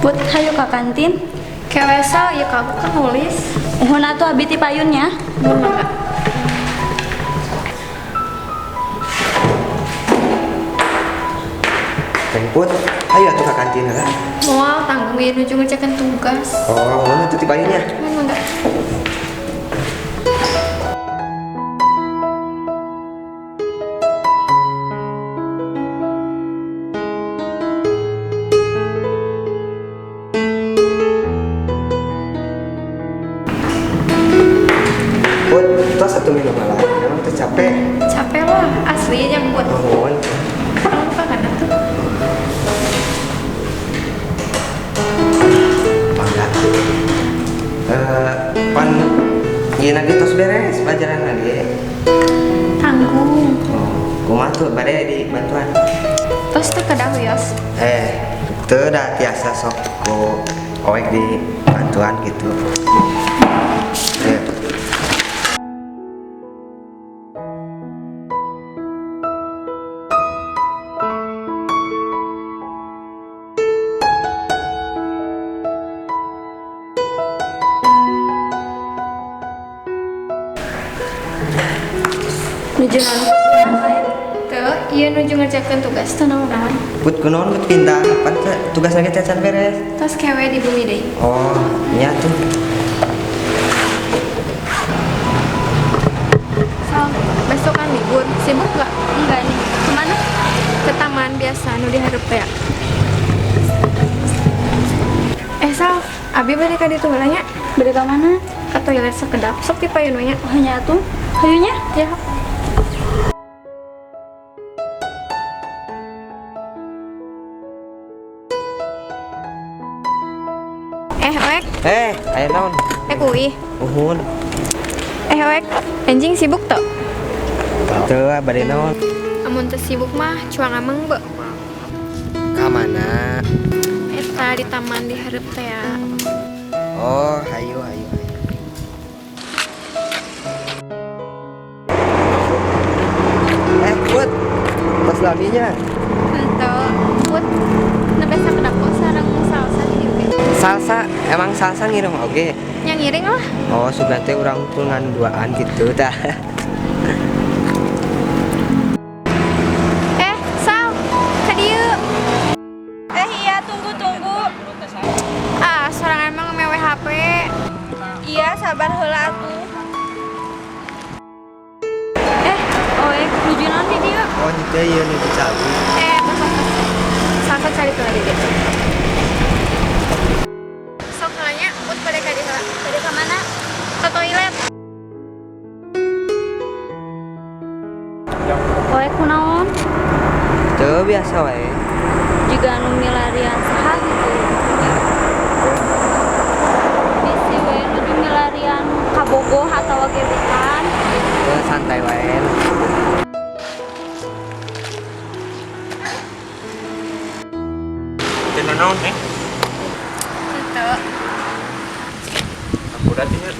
Put, hayu ka kantin. Kewe Sal, ya aku kan nulis. Uhun atuh abi ti payunnya. Mun mangga. Neng Put, ayo atuh ka kantin heula. Moal tanggung ieu nuju ngerjakeun tugas. Oh, mun atuh ti payunnya. Mun mangga. Put, tos atuh minum lah. Emang teu capek? Capek lah, asli yang buat. Nuhun. Kamu kan atuh. Mangga. Pan ieu ge tos beres pelajaran ge. Tanggung. Oh, kumaha tuh bade dibantuan? Tos teu kedah wios. Teu da tiasa sok ku oek dibantuan gitu. Ya. Nuju naon? Teu, ieu nuju ngerjakeun tugas teu naon-naon. Put kunaon put pindah, pan tugas lagi cacan beres. Tos kewe di bumi deui. Oh, nya tuh. Sal, besok kan libur, sibuk gak? Enggak nih. Kemana? Ke taman biasa nu dihareup teh. Sal, abi bade ka ditu heula nya. Bade ka mana? Ka toilet sekedap, sok ti payun we nya. Oh, nya atuh. Hayu nya? Ya. Oek. Aya naon? Kuih. Uhun. Oek, anjing sibuk teu? Teu, bade naon? Amun teu sibuk mah cuang ameng be. Ka mana? Eta di taman di hareup teh ya. Oh, hayu hayu hayu. Put. Tos laminya. Henteu, Put. Nembe sakedap sareng salsa di dieu ge. Salsa, emang salsa ngiring oge? Nya ngiring lah. Oh, sugan teh urang pun ngan duaan gitu tah. Sal, ka dieu. Iya, tunggu tunggu. Ah, sorangan mah ngemewe HP. Iya, sabar heula atuh. Oek, nuju naon di dieu? Oh, henteu ieu nuju cali. Tos, tos, tos. Salsa cari tuh di dieu. Sok nanya, Put bade ka dieu heula. Bade ka mana? Ka toilet. Oek kunaon? Teu biasa wae. Jiga anu milarian saha gitu. Bisi we nuju milarian kabogoh atawa gebetan. Teu santai wae. Teu naon, eh? Henteu. Akurat ieu.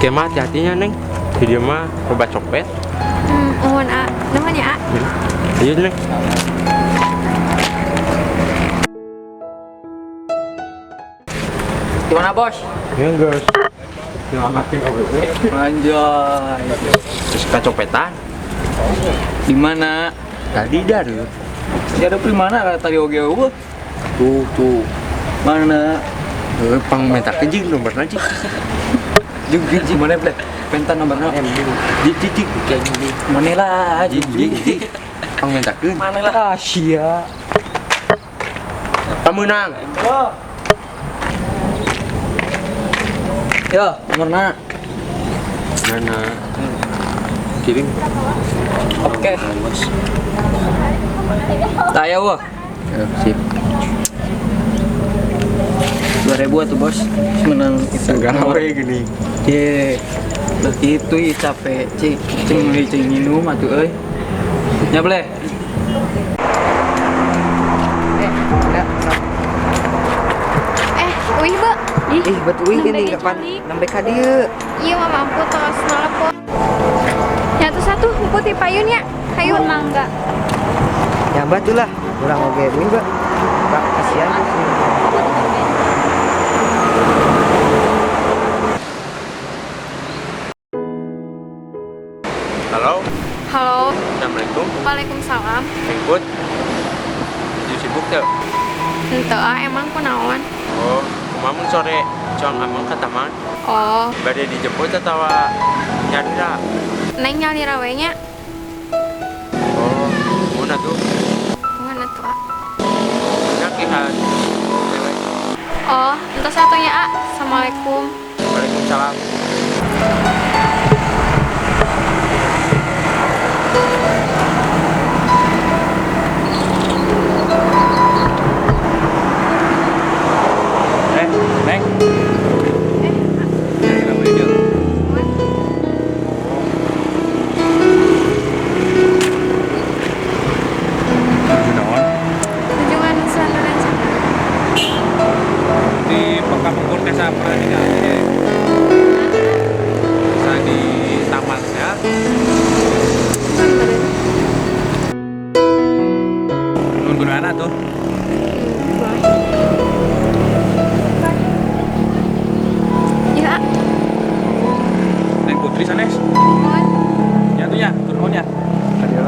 Kemah hati-hatinya, Neng. Di dia mah obat copet. Nuhun, A. Nuhun ya, A. Ayo, Neng. Gimana, Bos? Ya, guys. Nyelamatin OBB. Anjay. Terus kecopetan. Di mana? Tadi dari. Ya ada di mana kata tadi oge eueuh. Tuh, tuh. Mana? Pang minta kejing nomorna cik. Jeung jeung mana bleh? Pentan nomorna. Jik jik jik kayak gini. Mana lah, Jik jik jik. Pang mintakeun. Mana lah? Sia. Pameunang. Yo, nomorna. Mana? Kirim. Oke. Taya wah. Ya, sip. 2000 atuh bos. Menang itu. Segala we gini. Ye. Lah kitu ih capek, cik. Cing meuli cing minum atuh euy. Nya boleh. Enggak. Uih, Be. Ih, bet uih Nembe gini ge kapan calik. nembe ka dieu. Iya, mama Emput tos nelpon. Ya tuh satu, Emput di payun ya. Hayu. Nuhun mangga. Ya batu lah, urang oge uih, Mbak. Pak, kasihan. Halo, Halo. Assalamualaikum. Waalaikumsalam. Neng Put. Nuju sibuk teu? Henteu ah, emang kunaon? Oh, kumaha mun sore cuang amang ka taman? Oh, Bade dijemput atawa nyalira? Neng nyalira we nya. Oh, mun atuh. Mana tuh, ah? Nya kihan. Cewek. Oh, entos satunya, ah. Assalamualaikum. Waalaikumsalam. Eh, Neng. Nyalira we dieu. Nuju naon? Kunjungan sana rencana. Di Pekapungkur teh pernah ningali ye. Bisa di tamannya. Kan bener. Nuhun gunana tuh. Boleh. Ya, Neng Putri sanes. Mohon. Ya tuh ya, turun ya. Kadieu.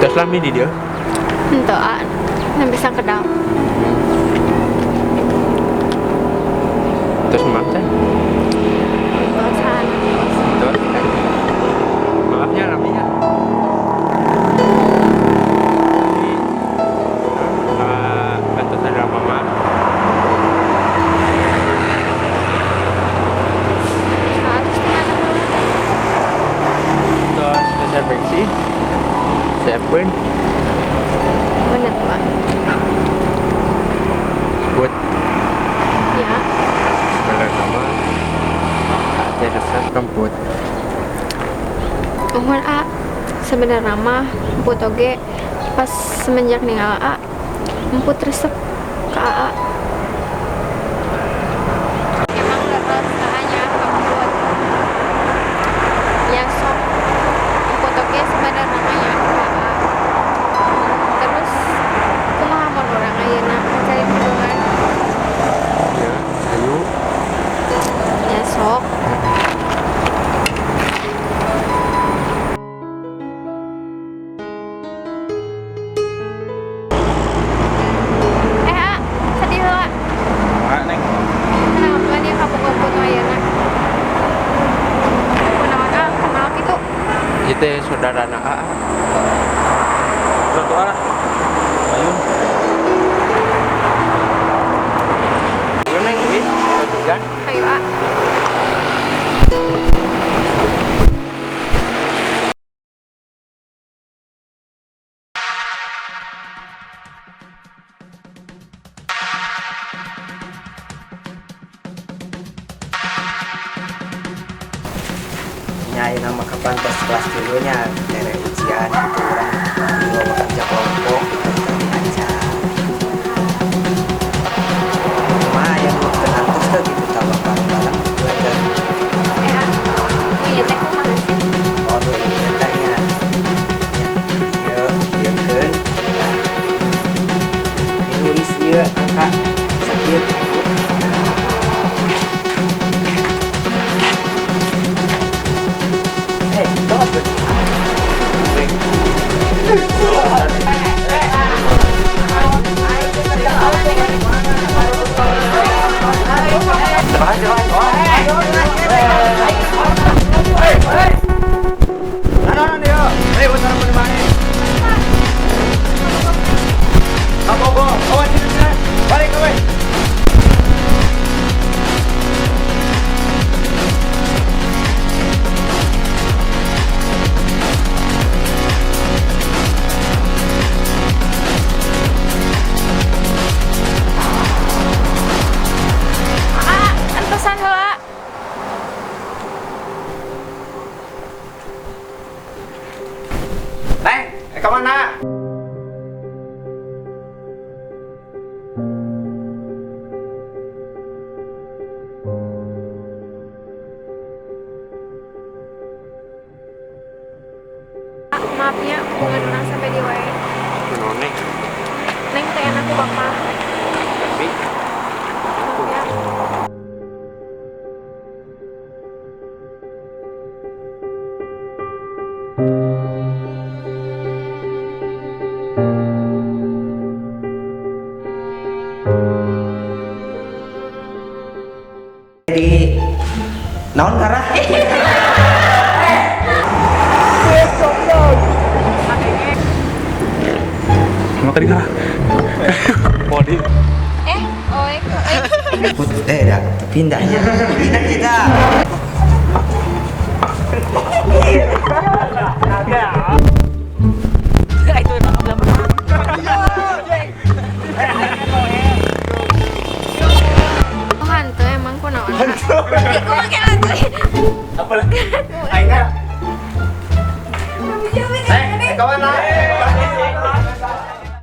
Tos lami di dieu. Henteu ah, nembe sakedap. Tos maaf teh. Bosan. Tos. Maafnya laminya. Jadi, bantu ada mama. Ah, terus di mana heula? Tos desinfeksi. Siapin Bener tuh, ah. Buat Ya. bener sama ada resep kemput. Mohon ah, sebenarnya mah Emput oge pas semenjak ninggal A, Emput resep ke AA. Emang leres nya ka Emput. Ya sok Emput oge sebenarnya mah ya ka AA. Terus kumaha mun urang ayeuna mencari hubungan? Ya, ayo. Ya sok. Eh, A, sedih heula. Ah, Neng. Kenapa dia kapok Emput ayeuna? Kunaon ah, kenal gitu? Ieu teh saudarana AA. Udah tua lah. Ayun. Ayo Neng, ini hujan. Ayo, ah. Nya ayeuna mah kapan pas kelas 3 nya tere ujian gitu urang di kerja kelompok gitu tadi aja. Kumaha aya nu teu ngantos teh gitu tah bapak bareng belajar. Eh, ah. Iya teh kumaha sih? Oh, nu ieu teh nya. Nya, ieu ieukeun. Nah. Nulis ieu angka sakieu. Eh, stop. Naon karah? Mau tadi lah. Body. Eh, oh, eh. Put, eh dah pindahnya. Pindah kita. Oh, hantu emang kunaon. Iku make lagu. Apa lagi?